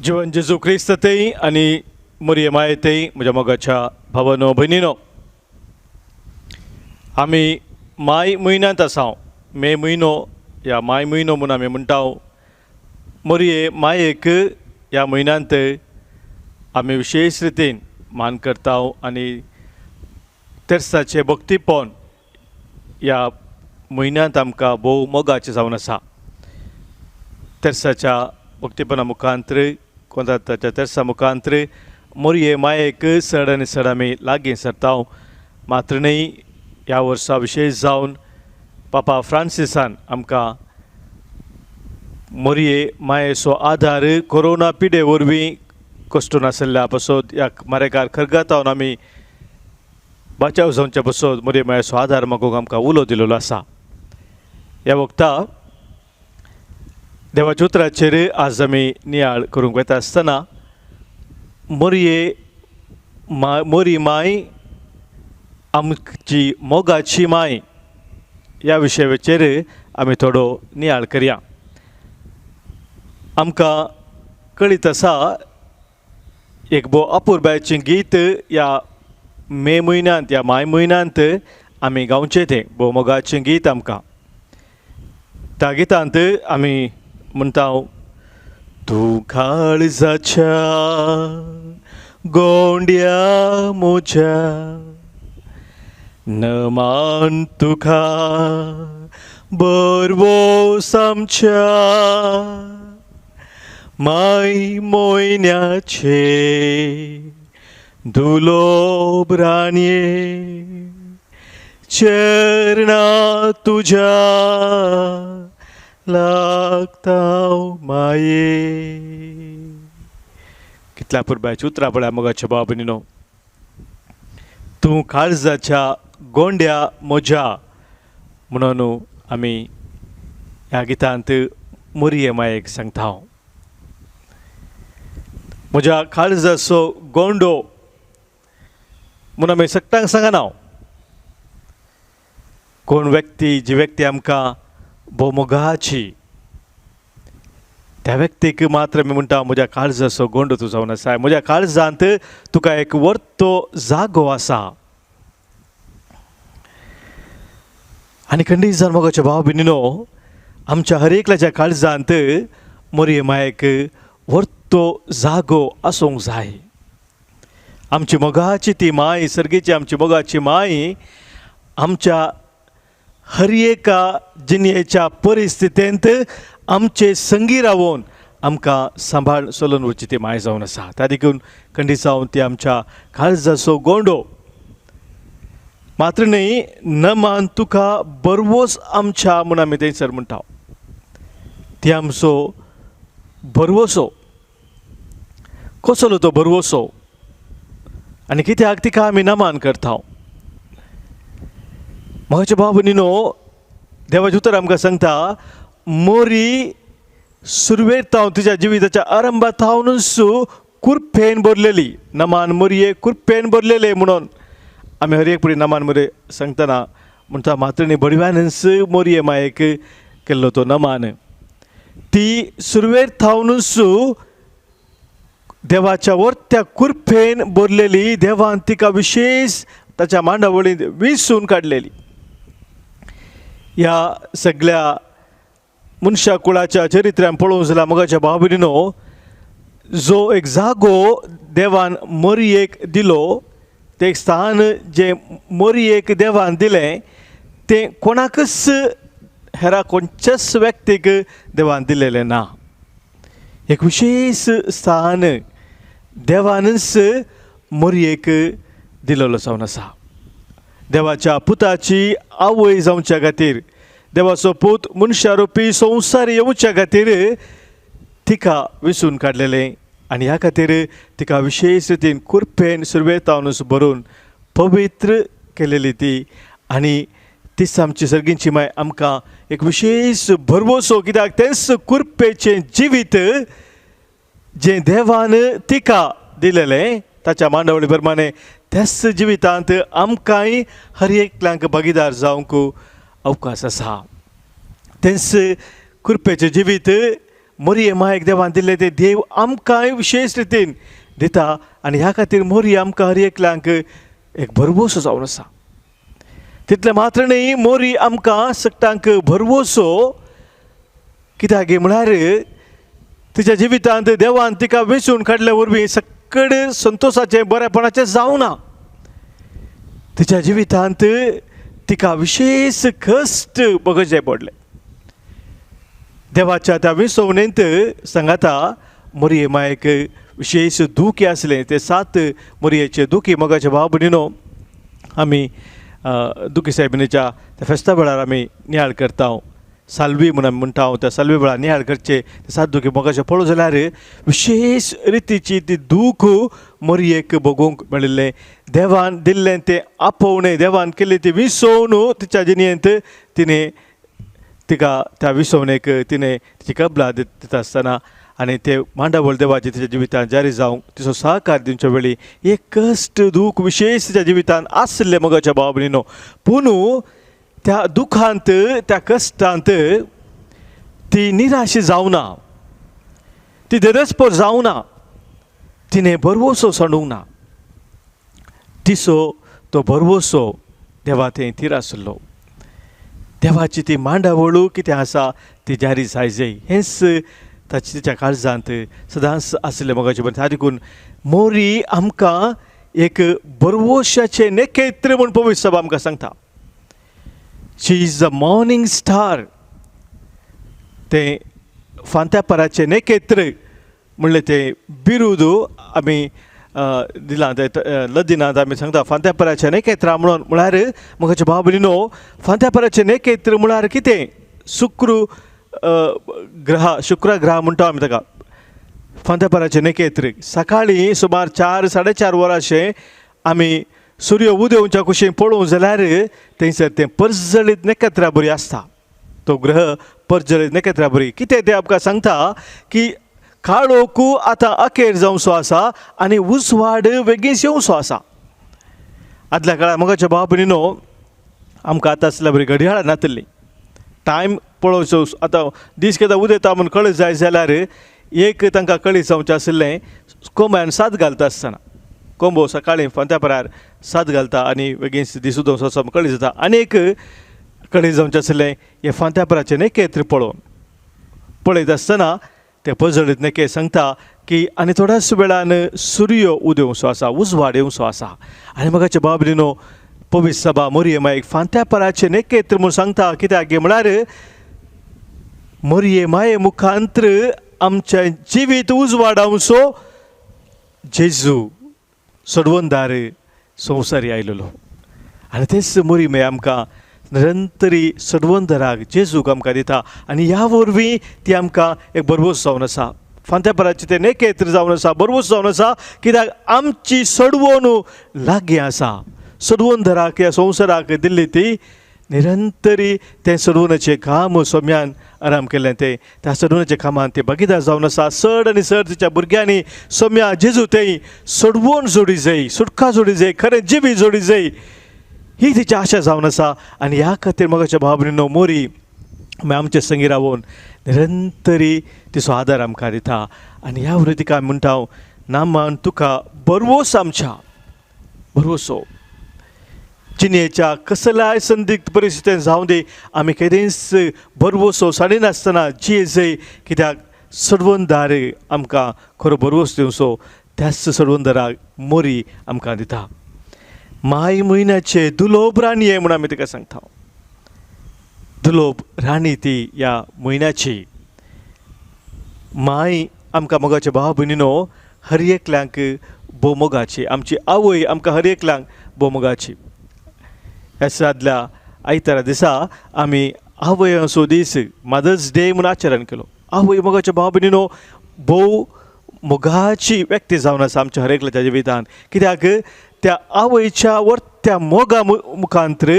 जिवन जेजू क्रिस्त थंय आनी मोरये माये थंय म्हज्या मोगाच्या भावानो भयणीनो, आमी माय म्हयन्यांत आसा. मे म्हयनो ह्या माय म्हयनो म्हूण आमी म्हणटा. मोरये मायेक ह्या म्हयन्यांत आमी विशेश रितीन मान करता आनी तेर्साचें भक्तीपण ह्या म्हयन्यांत आमकां भोव मोगाचें जावन आसा. तेर्साच्या भक्तीपणा मुखांत्र, कोंत्राताच्या तेर्सा मुखांत्र मोरये मायेक चड आनी चड आमी लागीं सरता. मात्र न्हय, ह्या वर्सा विशेश जावन पापा फ्रांसिसान आमकां मोरये मायेचो आदार कोरोना पिडे वरवीं कश्ट नासल्या पासत, ह्या मारेकार खरगातावन आमी बाचाव जावच्या पासत मोरये मायेचो आदार मागूंक आमकां उलो दिलेलो आसा. ह्या वखता देवाच्या उतराचेर आज आमी नियाळ करूंक वता आसतना मोरये मोरी माय आमची मोगाची माय ह्या विशयाचेर आमी थोडो नियाळ करया. आमकां कळीत आसा, एक भोव अपुरबायेचें गीत ह्या मे म्हयन्यांत, ह्या माय म्हयन्यांत आमी गावचें तें भोव मोगाचें गीत आमकां. त्या गितांत आमी म्हणटा, तूं काळजाच्या गोंड्या म्हज्या, नमान तुका बरवोस आमच्या, माय म्हयन्याचे दुलोब राणये, चरणा तुज्या लागता माये. कितल्या पुरबायची उतरां पळया मोगाच्या भाव भयणीनो. तूं काळजाच्या गोंड्या म्हज्या म्हणून आमी ह्या गितांत मोरये मायेक सांगता. म्हज्या काळजाचो गोंडो म्हणून आमी सगळ्यांक सांगना. कोण व्यक्ती, जी व्यक्ती आमकां भोव मोगाची, त्या व्यक्तीक मात्र आमी म्हणटा म्हज्या काळजाचो गोंडो तूं जावन आसा, म्हज्या काळजांत तुका एक वर्तो जागो आसा. आनी खंडीत जावन मोगाच्या भाव भयणीनो, आमच्या हर एकल्याच्या काळजांत मोरये मायेक वर्तो जागो आसूंक जाय. आमची मोगाची ती माय, सर्गेची आमची मोगाची माय आमच्या हर एका जिणेच्या परिस्थितींत आमचे संगी रावून आमकां सांबाळ चलोवन वचची ती माय जावन आसा. त्या देखून खंडीत जावन ती आमच्या काळजाचो गोंडो. मात्र न्हय, नमान तुका बरवोस आमच्या म्हूण आमी थंयसर म्हणटा. ती आमचो बरवसो. कसलो तो बरवसो आनी कित्याक तिका आमी नमान करता? म्हज्या भाव भयणीनो, देवाचें उतर आमकां सांगता, मोरी सुरवेर थावन तुज्या जिविताच्या आरंभा थावनूच कुरपेन भरलेली. नमान मोरये कुरपेन भरलेले म्हणून आमी हर एक फुडें नमान मोरये सांगतना म्हणटा. मात्रणी बडव्यानच मोरये मायेक केल्लो तो नमान. ती सुरवेर थावनूच देवाच्या वर्त्या कुरपेन भरलेली. देवान तिका विशेश ताच्या मांडावळींत विसून काडलेली. ह्या सगळ्या मनशा कुळाच्या चरित्र्यान पळोवंक जाल्यार मोगाच्या भाव भयणीनो, जो एक जागो देवान मोरयेक दिलो, तें एक स्थान जें मोरयेक देवान दिलें तें कोणाकच हेरा खंयच्याच व्यक्तीक देवान दिलेलें ना. एक विशेश स्थान देवानच मोरयेक दिलेलो जावन आसा. देवाच्या पुताची आवय जावच्या खातीर, देवाचो पूत मनशा रुपी संवसार येवच्या खातीर तिका विसून काडलेलें आनी ह्या खातीर तिका विशेश रितीन कुरपेन सुरवेतावनूच भरून पवित्र केलेली ती. आनी तीच आमची सर्गींची माय आमकां एक विशेश भरवसो, कित्याक तेंच कुरपेचें जिवीत जें देवान तिका दिलेलें ताच्या मांडावळी प्रमाणे त्याच जिवितांत आमकांय हर एकल्यांक भागीदार जावंक अवकाश आसा. तेंच कुरपेचें जिवीत मोरये मायेक देवान दिल्लें तें देव आमकांय विशेश रितीन दिता आनी ह्या खातीर मोरी आमकां हर एकल्यांक एक भरवंसो जावन आसा. तितलें मात्र न्ही, मोरी आमकां सगटांक भरवंसो कित्याक म्हळ्यार तिच्या जिवितांत देवान तिका वेंचून काडल्या वरवीं सक्कड संतोशाचें बरेपणाचें जावना. तिच्या जिवितांत तिका विशेश कश्ट भोगचे पडले. देवाच्या त्या विसवणेंत सांगाता मोरये मायेक विशेश दुखी आसलें. ते सात मोरयेचे दुखी मोगाचे भाव भयणीनो आमी दुखी सायबिणीच्या त्या फेस्ता वेळार आमी नियाळ करता. साल्वी म्हूण आमी म्हणटा, त्या साल्वी वेळार नियाळ करचे. सात दुखी मोगाचे पळोवं जाल्यार विशेश रितीची ती दूख मोरयेक भोगूंक मेळिल्लें. देवान दिल्लें तें आपोवणें, देवान केल्ली ती विसवण तिच्या जिणेंत तिणें तिका त्या विसवणेक तिणें तिची कबला दिता आसतना आनी ते मांडावळ देवाची तिच्या जिवितांत जारी जावंक तिचो सहकार दिवच्या वेळी एक कश्ट दूख विशेश तिच्या जिवितांत आसलें मोगाच्या भाव भयणीनो. पूण त्या दुखांत त्या कश्टांत ती निराश जावना, ती धैर्यस्पर जावना, तिणें भरवंसो सांडूंक ना. तिचो तो भरवंसो देवा थंय थीर आसलो. देवाची ती मांडावळ कितें आसा ती जारी जाय जाय हेंच ताच्या तिच्या काळजांत सदांच आसलें मोगाचें बरें. देखून मोरी आमकां एक भरवंशाचें नखेत्र म्हूण पवित्र सभा आमकां सांगता. She is the morning star. तें फांत्यापाराचें नखेत्र म्हणलें तें बिरूद आमी दिलां, तें लदिनांत आमी सांगता फांत्यापाराचें नखेत्रां म्हणून. म्हळ्यार मोगाचे भाव भयणीनो, फांत्यापाराचें नखेत्र म्हळ्यार कितें? शुक्र ग्रह, शुक्र ग्रह म्हणटा आमी ताका. फांत्यापाराचें नखेत्र सकाळीं सुमार 4 4.5 वरांचें आमी सूर्य उदेवच्या कुशीन पळोवंक जाल्यार थंयसर तें परजळीत नखेत्रा बरी आसता. तो ग्रह परजळीत नखेत्रा बरी कितें तें आमकां सांगता की काळोख आतां अखेर जावचो आसा आनी उजवाड बेगीन येवचो आसा. आदल्या काळार मोगाच्या भाव भयणीनो आमकां आतां आसल्या बरी घडयाळ नातिल्ली. टायम पळोवचो आतां दीस केन्ना उदेता म्हूण कळत जाय जाल्यार एक तांकां कळीत जावचें आशिल्लें कोंब्यान साद घालता आसतना. कोंबो सकाळीं फांत्यापरार साद घालता आनी बेगीन दीस उदोवचो असो कळीत जाता. आनी एक कळीत जावचें आशिल्लें हें फांत्यापराचें नखेत्र पळोवन पळयत आसतना तें पजळीत नखेत्र सांगता की आनी थोड्याच वेळान सूर्य उदेवचो आसा, उजवाड येवचो आसा. आनी मोगाचे भाव भयणीनो, पवित्र सभा मोरये मायेक फांत्यापराचें नखेत्र म्हूण सांगता. कित्याक म्हळ्यार मोरये माये मुखांत्र आमचें जिवीत उजवाडावचो जेजू सोडवणदार संवसारी आयलेलो. आनी तेच मोरी माय आमकां निरंतरी सोडवणदाराक जेजूक आमकां दिता आनी ह्या वरवीं ती आमकां एक भरवंस जावन आसा. फांत्यापराचें तें नखेत्र जावन आसा, भरवंस जावन आसा. कित्याक आमची सोडवण लागीं आसा. सोडवणदाराक ह्या संवसाराक दिल्ली ती निरंतरी तें सोडवण्याचें काम सोम्यान आराम केल्लें. तें त्या सोडवण्याच्या कामान तें भागीदार जावन आसा. चड आनी चड तिच्या भुरग्यांनी सोम्या जेजू थंय सोडवण जोडी जाय, सुटका जोडी जाय, खरें जिवीत जोडी जाय ही तिची आशा जावन आसा. आनी ह्या खातीर मोगाच्या भाव भयणीनो, मोरी आमचे संगी रावून निरंतरी तिचो आदार आमकां दिता. आनी ह्या वरवीं तिका आमी म्हणटा, नामान तुका भरवंस, आमच्या भरवंसो. जिणेच्या कसल्याय संदिग्ध परिस्थितीन जावं दी, आमी केदींच भरवंसो साडिनासतना जिये जय. कित्याक सोडवणदार आमकां खरो भरवंस दिवचो त्याच सोडवणदाराक मोरी आमकां दिता. माय म्हयन्याचे दुलोब राणये म्हूण आमी तिका सांगता. दुलोब राणी ती ह्या म्हयन्याची. माय आमकां मोगाचे भाव भयणीनो हर एकल्यांक भोव मोगाची. आमची आवय आमकां हर एकल्यांक भोव मोगाची. ह्या आदल्या आयतारा दिसा आमी आवय असो दीस मदर्स डे म्हूण आचरण केलो. आवय मोगाच्या भाव भयणीनो भोव मोगाची व्यक्ती जावन आसा आमच्या हर एकल्याच्या जिवितांत. कित्याक त्या आवयच्या वर्त्या मोगा मुखांत्र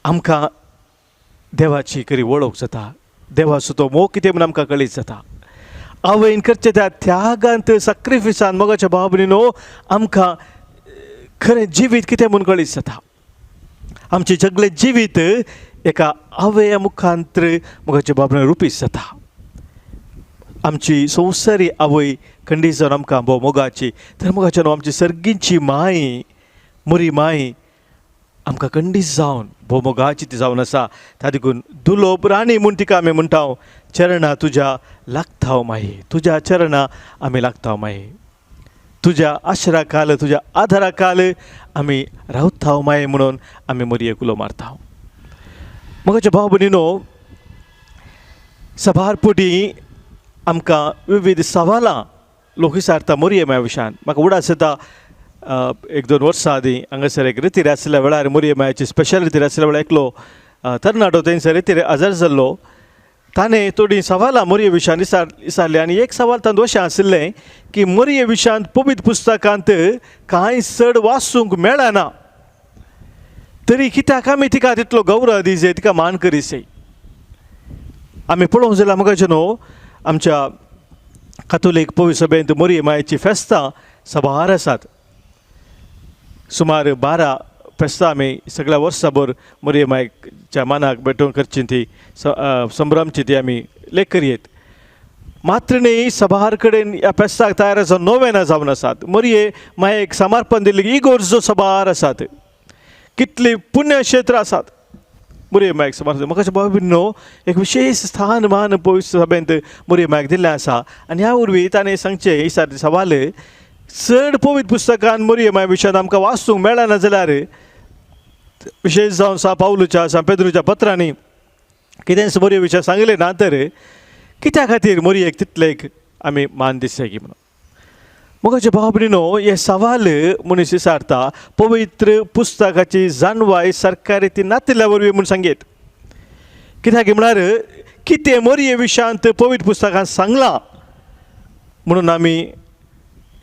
आमकां देवाची खरी वळख जाता. देवाचो तो मोग कितें म्हूण आमकां कळीत जाता. आवयन करचे त्या त्यागांत सॅक्रिफिसान मोगाच्या भाव भयणीनो आमकां खरें जिवीत कितें म्हूण कळीत जाता. आमचें सगळें जिवीत एका आवया मुखांत्र मोगाच्या भाव भयणीनो रुपीत जाता. आमची संवसारी आवय खंडीत जावन आमकां भोव मोगाची, तर मोगाच्या न्हू आमची सर्गींची माय मोरी माय आमकां खंडीत जावन भोव मोगाची ती जावन आसा. त्या देखून दुलोब राणी म्हूण तिका आमी म्हणटा, चरणा तुज्या लागता माये, तुज्या चरणा आमी लागता माये, तुज्या आश्रा काल तुज्या आधारा काल आमी रावता माये म्हणून आमी मोरयेक उलो मारता. मोगाच्या भाव भयणीनो, सभार पुटी आमकां विविध सवालां लोक विचारता मोरये माया विशयान. म्हाका उडास येता एक दोन वर्सां आदीं हांगासर एक रितीर आशिल्ल्या वेळार मोरये मायाची स्पेशल रितीर आशिल्ल्या वेळार एकलो तरणाटो थंयसर रितीर हजर जाल्लो. ताणें थोडीं सवालां मोरये विशयान विचारलीं आनी एक सवाल तातूंत अशें आशिल्लें की मोरये विशयांत पवित्र पुस्तकांत कांय चड वाचूंक मेळना, तरी कित्याक आमी तिका तितलो गौरव दिजे, तिका मान करीसे. आमी पळोवंक जाल्यार मोगाचे न्हू आमच्या कातोलीक पवित्र सभेंत मोरये मायेची फेस्तां सबार आसात. सुमार 12 फेस्तां आमी सगळ्या वर्साभर मोरये मायच्या मानाक भेटोवन करची ती संभ्रमची ती आमी लेख करयेत. मात्र न्ही सभार कडेन ह्या फेस्ताक तयार आसा नोवेनां जावन आसात. मोरये मायेक समर्पण दिल्ली इगोर्जो सभार आसात, कितली पुण्यक्षेत्रां आसात मोरये मायक समर्पण. म्हाका अशें भाव न्हू एक विशेश स्थान मान पवित्र सभेंत मोरये मायक दिल्लें आसा. आनी ह्या वरवीं ताणें सांगचें ही सवाल चड पवित्र पुस्तकान मोरये माय विशयान आमकां वाचूंक मेळना जाल्यार विशेश जावन सा पावलूच्या सा पेद्रूच्या पत्रांनी कितेंच मोरये विशय सांगलें ना तर कित्या खातीर मोरयेक तितलें एक आमी मान दिसता की म्हणून. मोगाचे भाव भयणीनो, हे सवाल मनीस विचारता पवित्र पुस्तकाची जाणवाय सरकारी ती नातिल्ल्या वरवीं म्हूण सांगयत. कित्याक म्हळ्यार कितें मोरये विशयांत पवित्र पुस्तकांत सांगलां म्हणून आमी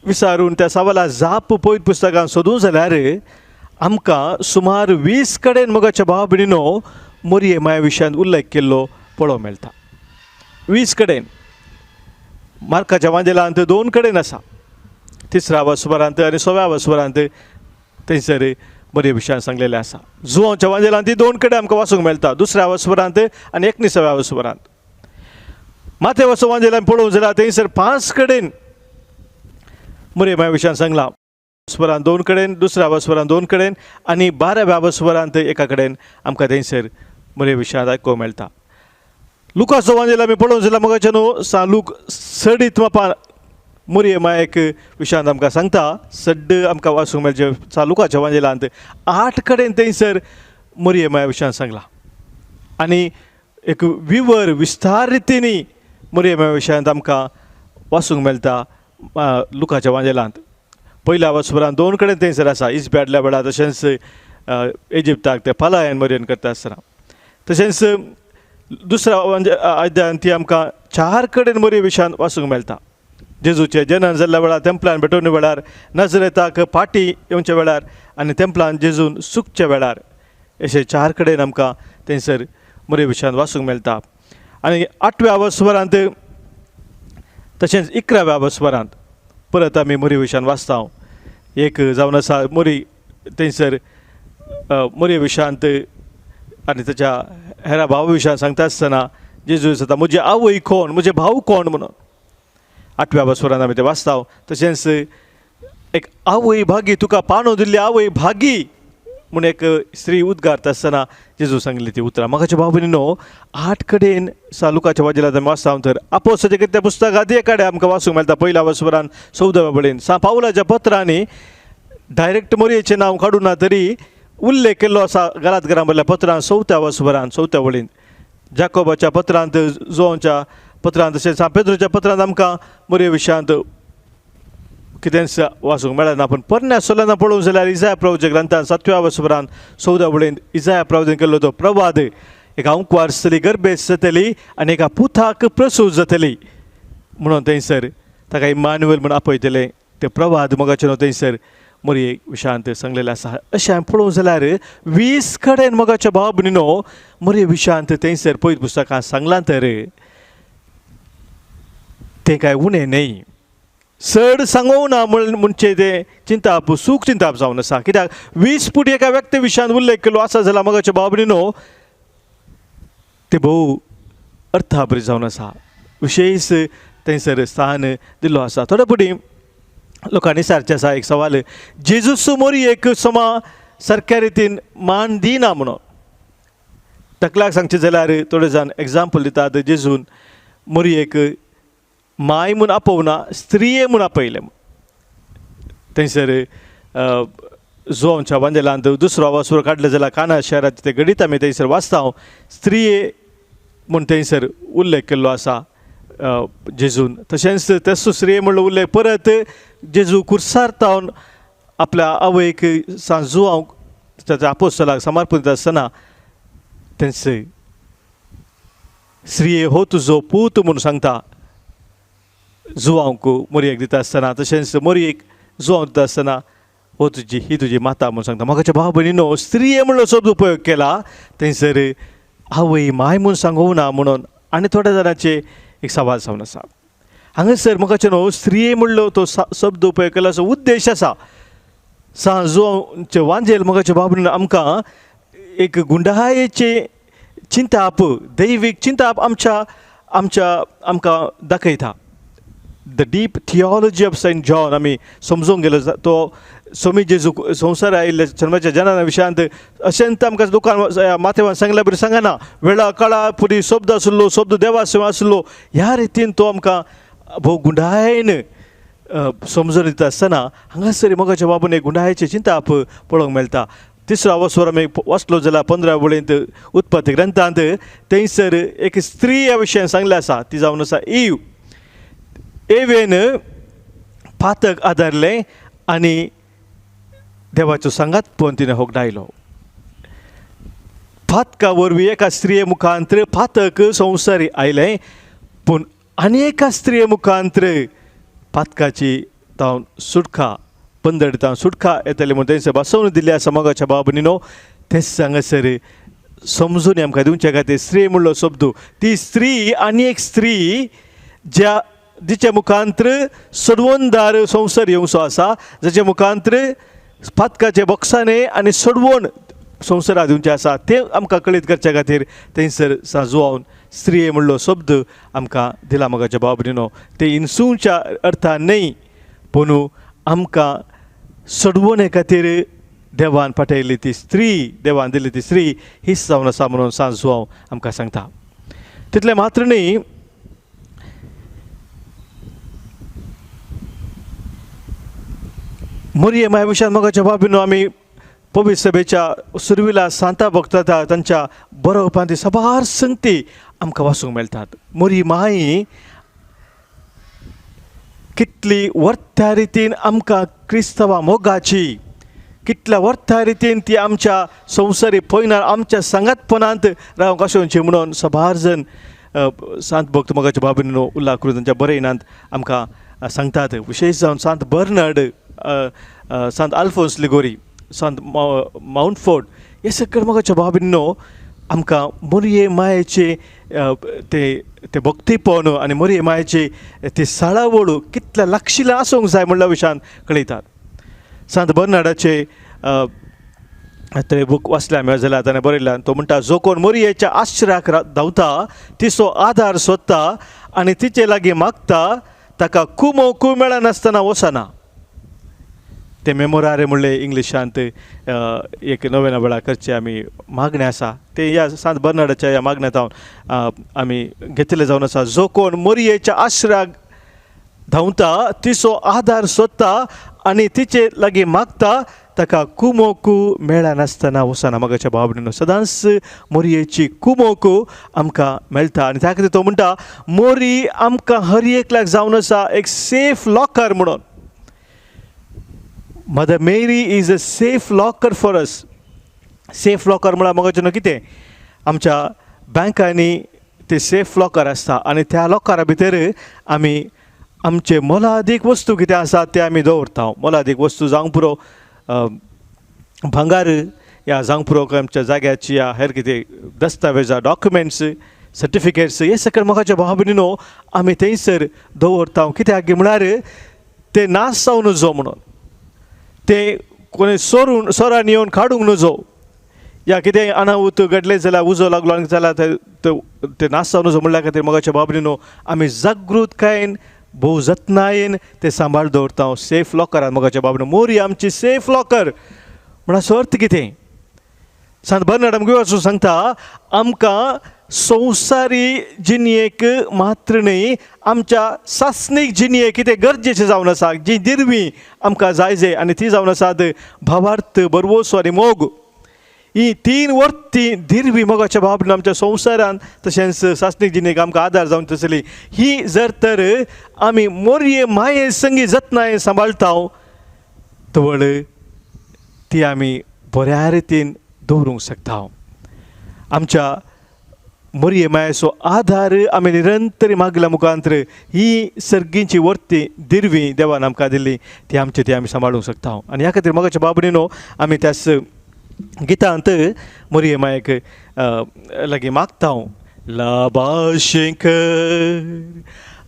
विचारून त्या सवाला जाप पवित्र पुस्तकांत सोदूं जाल्यार आमकां सुमार 20 कडेन मोगाच्या भाव भयणीनो मोरये माया विशयांत उल्लेख केल्लो पळोवंक मेळटा. 20 कडेन मार्काच्या वांजेलांत 2 कडेन आसा, तिसऱ्या वसवरांत आनी सव्या वसवरांत थंयसर मोरये विशयान सांगलेलें आसा. जुवांच्या वांजेलांत ती 2 कडेन आमकां वाचूंक मेळटा, दुसऱ्या वसवरांत आनी 19व्या वसवरांत. माथे वसो वांजेलान पळोवंक जाल्यार थंयसर 5 कडेन मोरये माया विशयान सांगलां. वसवरांत 2 कडेन, दुसऱ्या वसवरांत 2 कडेन आनी 12व्या वसवरांत एका कडेन आमकां थंयसर मोरये विशयांत आयकूंक मेळटा. लुकाचो वांजेल आमी पळोवंक जाल्यार मोगाचे न्हू सा लूक सडीत मापा मोरये मायेक विशयांत आमकां सांगता, सड्ड आमकां वाचूंक मेळचें सा लुकाच्या वांजेलांत 8 कडेन थंयसर मोरये माया विशयांत सांगलां आनी एक विवर विस्तार रितीनी मोरये माया विशयांत आमकां वाचूंक मेळटा लुकाच्या वांजेलांत. पयल्या वसवरांत 2 कडेन थंयसर आसा, इस्बॅडल्या वेळार तशेंच इजिप्ताक ते पलायन मोरयेन करता आसतना, तशेंच दुसऱ्या अध्यायांत ती आमकां 4 कडेन मोरये विशयांत वाचूंक मेळटा. जेजूचे जनन जाल्ल्या वेळार, तेंपलान भेटवणे वेळार, नजरेताक पाटी येवच्या वेळार आनी तेंपलान जेजून सुकच्या वेळार, अशे 4 कडेन आमकां थंयसर मोरये विशयांत वाचूंक मेळटा. आनी 8व्या वसवरांत तशेंच 11व्या वसवरांत परत आमी मोरये विशयान वाचता. एक जावन आसा मोरी थंयसर मोरये विशयांत आनी ताच्या हेरा भाव विशयान सांगता आसतना जेजू विचारता म्हजी आवय कोण, म्हजे भाव कोण म्हणून. 8व्या वसवरांत आमी तें वाचता. तशेंच एक आवय भागी, तुका पाणो दिल्ली आवय भागी म्हूण एक स्त्री उद्गारता आसतना जेजू सांगली ती उतरां. म्हाका भाव भयणीनो, 8 कडेन सालुकाच्या वाजेला आमी वाचता तर आपोस्ताच्या कितें पुस्तकांत एक कडेन आमकां वाचूंक मेळटा पयल्या वसवरान 14व्या वळीन सा पावलाच्या पत्रांनी डायरेक्ट मोरयेचें नांव काडूं ना तरी उल्लेख केल्लो आसा घरांत घरां भरल्या पत्रान 4थ्या वसवरान 4थ्या वळीन. जाकोबाच्या पत्रांत, जुवांच्या पत्रांत तशेंच सा पेद्रोच्या पत्रांत आमकां मोरये विशयांत कितेंच वाचूंक मेळना. पूण पोरण्या सोलांना पळोवंक जाल्यार इजाया प्रभूच्या ग्रंथान 7व्या वसवरान 14व्या वळीन इजाया प्रभून केल्लो तो प्रवाद, एका अंकवार आसतली, गर्भेस्त जातली आनी एका पुताक प्रसूत जातली म्हणून थंयसर ताका इमानुएल म्हूण आपयतले. ते प्रवाद मोगाचे न्हू थंयसर मोरये विशयांत सांगलेलें आसा. अशें हांवें पळोवंक जाल्यार 20 कडेन मोगाच्या भाव भयणीनो मोरये विशयांत थंयसर पवित्र पुस्तकांत सांगलां तर तें कांय उणें न्हय. चड सांगूं ना म्हणचें तें चिंताप, सूख चिंताप जावन आसा. कित्याक 20 फूट एका व्यक्ती विशयान उल्लेख केल्लो आसा जाल्यार मोगाच्या भाव भयणीनो ते भोव अर्थाभरीत जावन आसा. विशेश थंयसर स्थान दिल्लो आसा. थोडे फुडें लोकांनी सारचें आसा एक सवाल, जेजूस मोरयेक समा सारक्या रितीन मान दिना म्हणून. तकल्याक सांगचें जाल्यार थोडे जाण एग्जाम्पल दितात, जेजून मोरयेक माय म्हूण आपोवना, स्त्रिये म्हूण आपयलें. थंयसर जो आमच्या वांजेलांत दुसरो आवाज काडलो जाल्यार काना शहराचें तें घडीत आमी थंयसर वाचता, स्त्रिये म्हूण थंयसर उल्लेख केल्लो आसा जेजून. तशेंच तेसो स्त्रिये म्हणलो उल्लेख परत जेजू कुर्सार तावन आपल्या आवयक सांजुआंक ताच्या आपोस्तलाक समर्पण दिता आसतना तेंच स्त्रिये हो तुजो पूत म्हूण सांगता जुवांक मोरयेक दिता आसतना. तशेंच मोरयेक जुवांक दिता आसतना हो तुजी ही तुजी माता म्हूण सांगता. म्हाका भाव भयणीनो, स्त्रिये म्हणलो शब्द उपयोग केला थंयसर आवय माय म्हूण सांगूं ना म्हणून आनी थोड्या जाणांचे एक सवाल जावन आसा. हांगासर म्हाका न्हू स्त्रिये म्हणलो तो शब्द उपयोग केला असो उद्देश आसा. सांजुआंचे वांजेल मोगाचे भाव भयणीनो आमकां एक गुंडायेचें चिंताप, दैवीक चिंताप आमच्या आमच्या आमकां दाखयता. The deep theology of Saint John आमी समजूंक गेलो तो सोमी जेजू संवसार आयिल्ल्या जल्माच्या जनाना विशयांत अशेंच आमकां दुकान माथेवान सांगल्या बरी सांगना, वेळा काळा फुडें शब्द आसलो, शब्द देवा आसलो, ह्या रितीन तो आमकां भोव गुंडायेन समजून दिता आसतना हांगासर मोगाच्या बाबून एक गुंडायेचें चिंताप पळोवंक मेळटा. तिसरो अवसर आमी वाचलो जाल्यार 15 वळींत उत्पत्ती ग्रंथांत थंयसर एक स्त्री ह्या विशयान सांगलें आसा, ती जावन आसा ईव. एवेन पातक आदारलें आनी देवाचो सांगात पळोवन तिणें होगडायलो. पातका वरवीं एका स्त्रिये मुखांत्र पातक संवसारी आयलें, पूण आनी एका स्त्रिये मुखांत्र पातकाची तावन सुटका, पंदड तावन सुटका येतली म्हूण थंयसर बसोवन दिल्ली आसा. मोगाच्या भाव भयणीनो, तेच हांगासर समजून आमकां दिवचे खातीर स्त्री म्हणलो शब्द, ती स्त्री आनी एक स्त्री ज्या जिच्या मुखांत्र सोडवणदार संवसार येवचो आसा, जाच्या मुखांत्र पातकाचे बक्षाने आनी सोडवण संवसाराक दिवचें आसा, तें आमकां कळीत करचे खातीर थंयसर साजुआवन स्त्रिये म्हणलो शब्द आमकां दिला. मोगाच्या भाव भयणीनो, तें इन्सूच्या अर्थान न्हय, पूण आमकां सोडवणे खातीर देवान पाठयल्ली ती स्त्री, देवान दिल्ली ती स्त्री हीच जावन आसा म्हणून सांजुआंव आमकां सांगता. तितलें मात्र न्हय, मोरये माय विशयान मोगाच्या भाव भयणीनो आमी पवित्र सभेच्या सुरविला सांता भक्ता तांच्या बरोवपांत साबार संगती आमकां वाचूंक मेळटात. मोरी माई कितली वर्त्या रितीन आमकां क्रिस्तवा मोगाची, कितल्या वर्त्या रितीन ती आमच्या संवसारी पयनार आमच्या सांगातपणांत रावंक आसोवची म्हणून साबार जण सांत भक्त मोगाच्या भाव भयणीनो उल्लाख करून तांच्या बरयणांत आमकां सांगतात. विशेश जावन सांत बर्नर्ड, सांत आल्फोन्स लिगोरी, सांत माउंटफोर्ड हे सगळे मोगाच्या भाव भयणीनो आमकां मोरये मायेचे ते ते भक्तीपण आनी मोरये मायेचे ते साळावळ कितल्या लागशिल्लें आसूंक जाय म्हणल्या विशयान कळयतात. सांत बर्नाडाचे ते बूक वाचले आमी जाल्यार ताणें बरयल्यान तो म्हणटा, जो कोण मोरयेच्या आश्रयाक धांवता, तिचो आदार सोदता आनी तिचे लागीं मागता, ताका कुमो कू मेळनासतना वचना. ते मेमोरारे म्हणलें इंग्लिशांत एक नव्या वेळार करचें आमी मागणें आसा, तें ह्या सांत बर्नाडाच्या ह्या मागण्यांत हांव आमी घेतिल्लें जावन आसा. जो कोण मोरयेच्या आश्रयाक धांवता, तिचो आदार सोदता आनी तिचे लागीं मागता, ताका कुमोकू मेळनासतना वचना. मोगाच्या भाव भयणीनो, सदांच मोरयेची कुमोकू आमकां मेळटा आनी त्या खातीर तो म्हणटा मोरी आमकां हर एकल्याक जावन आसा एक सेफ लॉकर म्हणून. Mother Mary is a safe locker for us. Safe locker म्हळ्यार मोगाचें न्हू कितें, आमच्या बँकांनी ते सेफ लॉकर आसता आनी त्या लॉकरा भितर आमी आमचे मोलादीक वस्तू कितें आसा ते आमी दवरता. मोलादीक वस्तू जावंक पुरो भांगार या जावंक पुरो आमच्या जाग्याची या हेर कितें दस्तावेजां, डॉक्युमेंट्स, सर्टिफिकेट्स हे सगळें मोगाच्या भाव भयणीनो आमी थंयसर दवरता. कित्याक म्हळ्यार ते नाश जावं नजो म्हणून, ते कोणी सोरून सोरान येवन काडूंक नजो या कितेंय अनाहूत घडलें जाल्यार उजो लागलो आनी जाल्यार ते नाश जावं नजो म्हणल्या खातीर मोगाच्या बाबरीनो आमी जागृतकायेन भोव जतनायेन ते सांबाळ दवरता सेफ लॉकरान. मोगाच्या बाबरीनो, मोरी आमची सेफ लॉकर म्हणा अर्थ कितें? सांत बर्नाड आमकां वचून सांगता, आमकां संवसारी जिणेक मात्र न्हय, आमच्या सासणीक जिणेक कितें गरजेचें जावन आसा, जी दिरवी आमकां जाय जाय आनी ती जावन आसात भावार्थ, बरवसो आनी मोग. ही तीन वर्ती दिरवी मोगाच्या बाबतीन आमच्या संवसारान तशेंच सासणीक जिणेक आमकां आदार जावन तसली ही जर तर आमी मोरये माये संगी जतनाये सांबाळटा तवळ ती आमी बऱ्या रितीन दवरूंक शकता. आमच्या मोरये मायेचो आदार आमी निरंतर मागल्या मुखांतर ही सर्गींची वर्ती दिरवी देवान आमकां दिल्ली ती आमची ती आमी सांबाळूंक शकता. आनी ह्या खातीर मोगाच्या बाबडीनो आमी त्याच गितांत मोरये मायेक लागीं मागता, लाबाशेंकर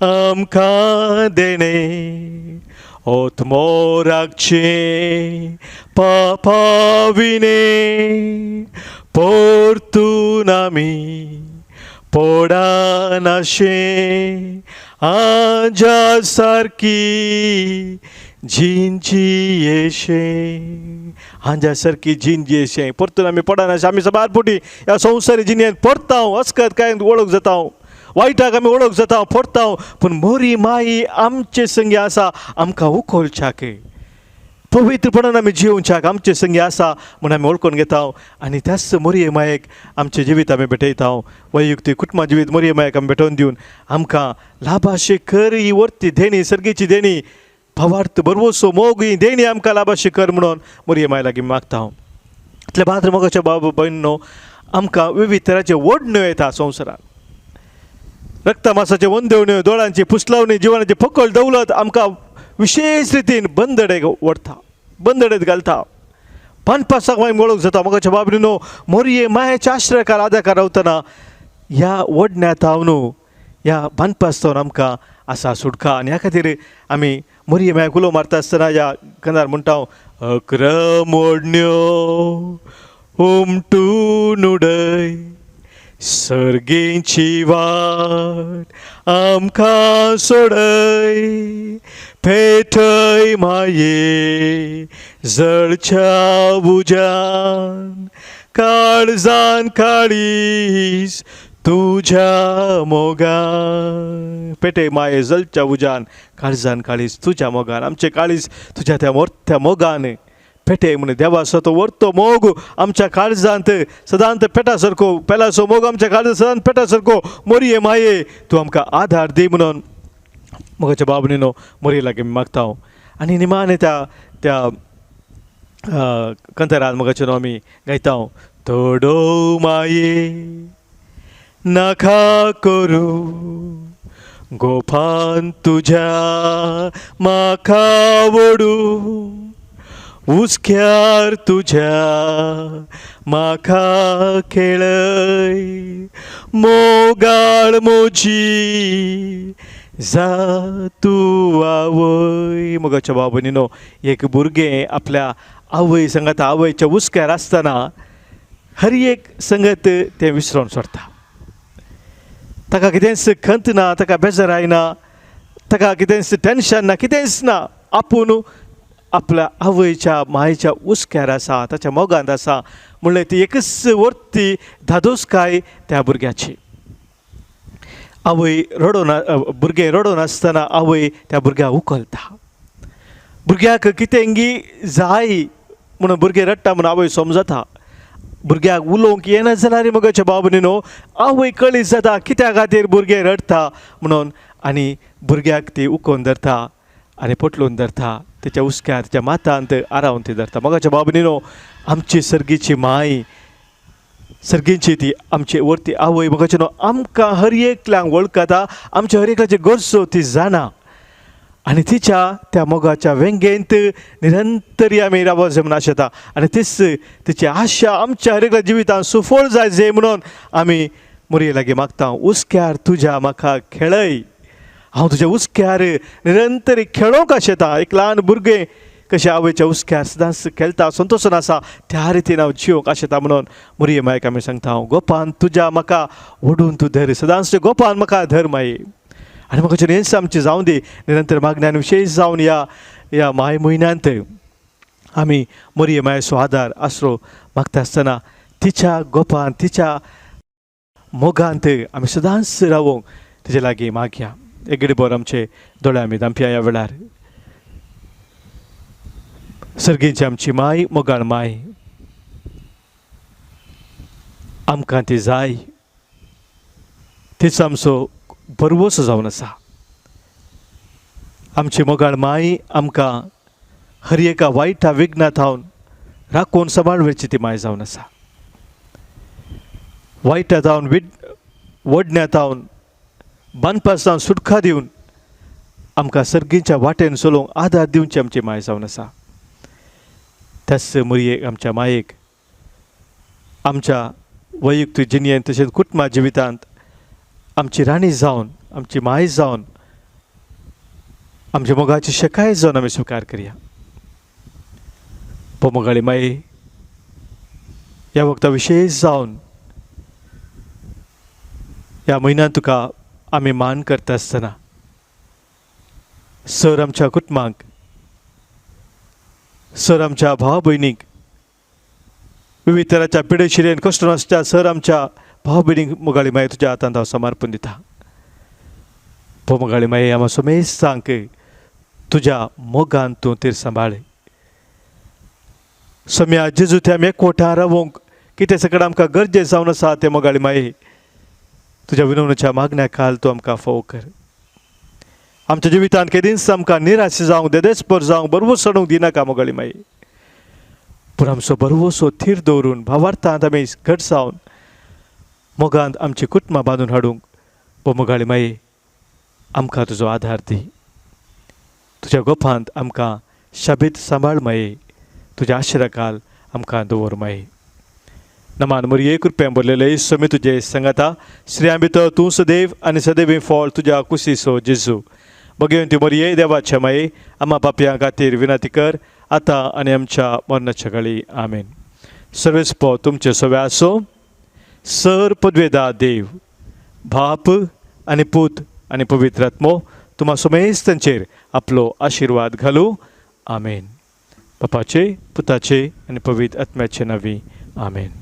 आमकां देणें ओतमोराचे पापाविणे परतून आमी पोडानाशें आजा सारकी जिंची येशें, आंजा सारकी जिंजी येशें. परतून आमी पडनाशें, आमी सबार पुटी ह्या संवसारी जिणेंत परता अस्कत कांय वळख जाता, वायटाक आमी वळख जाता, परता, पूण मोरी माई आमचे संगी आसा, आमकां उखोलच्याक पवित्रपणान आमी जियोवच्याक आमचे संगी आसा म्हूण आमी वळखून घेता आनी त्याच मोरये मायेक आमचें जिवीत आमी भेटयता. वैयक्तीक कुटुंबा जिवीत मोरये मायेक आमी भेटोवन दिवन आमकां लाभाशे कर ही वर्ती देणी, सर्गीची देणी, भावार्थ, बरवसो, मोग ही देणी आमकां लाभाशे कर म्हणून मोरये माय लागीं मागता. इतले भाद्र मोगाच्या बाब भयणो, आमकां विविध तरांचे ओडण्यो येता संवसारांत, रक्तमासाचे वंदेवण्यो, दोळ्यांची पुसलावणी, जिवनाची फकळ दौलत आमकां विशेष रितीन बंदडेक ओडटा, बंदडेत घालता. पानपासाक मागीर वळख जाता. मोगाच्या बाबरीनो, मोरये मायेच्या आश्रयकार आदाकार रावतना ह्या ओडण्या हांव न्हू ह्या बांदपास जावन आमकां आसा सुटका. आनी ह्या खातीर आमी मोरये मायेक उलो मारता आसतना ह्या कंदार म्हणटा, अक्रम ओडण्यो उमटून उडय सर्गेंची वाट आमकां सोडय, पेटय माये जळच्या उज्यान काळजान काळीस तुज्या मोगान. पेटय माये जळच्या उज्यान काळजान काळीस तुज्या मोगान, आमचें काळीस तुज्या त्या मोठ्या मोगान पेटे म्हण देवाचो तो वर्तो मोग आमच्या काळजांत सदांत पेटा सारको, पेलाचो मोग आमच्या काळजांत सदांत पेटा सारको मोरये माये तूं आमकां आदार दी म्हणून मोगाच्या बाबणीनो मोरये लागीं मागता. आनी निमाणे त्या त्या कंतरान मोगाचे न्हू आमी गायता, थोडो माये नाका करूं गोपान तुज्या म्हाका वडूं, हुस्क्यार तुज्या म्हाका खेळय, मोगाळ मोजी जा तूं आवय. मोगाच्या बाबनीनो, एक भुरगें आपल्या आवय संगत आवयच्या हुस्क्यार आसतना हर एक संगत तें विसरोन सोडटा. ताका कितेंच खंत ना, ताका बेजाराय ना, ताका कितेंच टेंशन ना, कितेंच ना, आपूण आपल्या आवयच्या मायेच्या हुस्क्यार आसा, ताच्या मोगांत आसा म्हणल्यार ती एकच वर्ती धादोसकाय त्या भुरग्याची. आवय रडोन, भुरगें रडोन आसतना आवय त्या भुरग्याक उखलता. भुरग्याक कितेंगी जाय म्हणून भुरगें रडटा म्हणून आवय समजता. भुरग्याक उलोवंक येना जाल्यार मोगाच्या बाबनी न्हू आवय कळीत जाता कित्या खातीर भुरगें रडटा म्हणून, आनी भुरग्याक ती उखोवन धरता आनी पोटलून धरता, तेच्या हुस्क्यार तेच्या मातांत आरावन ती धरता. मोगाच्या बाबनी न्हू आमची सर्गीची माय, सर्गीची ती आमची वरती आवय मोगाचे न्हू आमकां हर एकल्यांक वळखता, आमच्या हर एकल्याची गरजो ती जाणा आनी तिच्या त्या मोगाच्या वेंगेंत निरंतरी आमी रावत जाय म्हणून आशेता. आनी तीच तिची आशा आमच्या हर एकल्या जिवितांत सुफळ जाय जाय म्हणून आमी मोरये लागीं मागता. हुस्क्यार तुज्या म्हाका खेळय, हांव तुज्या हुस्क्यार निरंतरी खेळोंक आशेता. एक ल्हान भुरगें कशें आवयच्या हुस्क्यार सदांच खेळटा, संतोशन आसा, त्या रितीन हांव जिवंक आशेता म्हणून मोरये मायक आमी सांगता हांव गोपान तुज्या म्हाका ओडून तूं धर, सदांच गोपान म्हाका धर माये. आनी म्हाका हेंच आमचें जावं दी निरंतर मागण्यान, विशेश जावन ह्या ह्या माय म्हयन्यांत आमी मोरये मायेचो आदार आसरो मागता आसतना तिच्या गोपान, तिच्या मोगांत आमी सदांच रावूंक तिचे लागीं मागया. एक घडी भर आमचे दोळे आमी धांपया ह्या वेळार. सर्गींची आमची माय, मोगाळ माय, आमकां ती जाय, तिचो आमचो भरवंसो जावन आसा. आमची मोगाळ माय आमकां हर एका वायटा विघ्ना थावन राखून सांबाळची ती माय जावन आसा. वायटा थावन, वडण्या थावन, बांदपा जावन सुटका दिवन आमकां सर्गीच्या वाटेन चलोवंक आदार दिवची आमची माय जावन आसा. त्याच मोरयेक, आमच्या मायेक, आमच्या वैयक्तीक जिणेंत तशेंच कुटुंबा जिवितांत आमची राणी जावन, आमची माय जावन, आमच्या मोगाची शकाय जावन आमी स्विकार करया. मोगाळी माई, ह्या वखदा विशेश जावन ह्या म्हयन्यांत तुका आमी मान करता आसतना सर आमच्या कुटुंबांक, सर आमच्या भाव भयणीक, विविध तराच्या पिडेशिरेन कश्ट नासच्या सर आमच्या भाव भयणीक मोगाळी माई तुज्या हातांत हांव समर्पण दिता. मोगाळी माई, आमा समेस्तांक तुज्या मोगान तूं तीर सांबाळ. सम्या जेजू त्या आमी एकवटा रावोंक कितें सगळें आमकां गरजें जावन आसा तें मोगाळी माई तुज्या विनवणेच्या मागण्या खाल तूं आमकां फोव कर. आमच्या जिवितांत केदींच आमकां निराश जावंक, देदेस्पर जावंक, बरवस चडूंक दिनाका मोगाळी माई, पूण आमचो बरवसो थीर दवरून भावार्थांत आमी घट जावन मोगांत आमची कुटुंबां बांदून हाडूंक मोगाळी माई आमकां तुजो आदार दी. तुज्या गोपांत आमकां शाबीत सांबाळ माई, तुज्या आशिराकाल आमकां दवर माई. नमान मोरये, कृपयान भरलेले, समी तुजे संगाता, स्त्रियां भितर तूं सदैव आनी सदैव फळ तुज्या कुशीचो जेजू. भगवंती मोरये, देवाच्या माये, आमा पापयां खातीर विनंती कर आतां आनी आमच्या मरणाच्या घाली. आमेन. सर्वेस्पो तुमचे सवे आसो. सर पदवेदा देव बाप आनी पूत आनी पवित्र आत्मो तुमा समेस्तांचेर आपलो आशिर्वाद घालू. आमेन. बापाचे, पुताचे आनी पवित्र आत्म्याचे नांवी आमेन.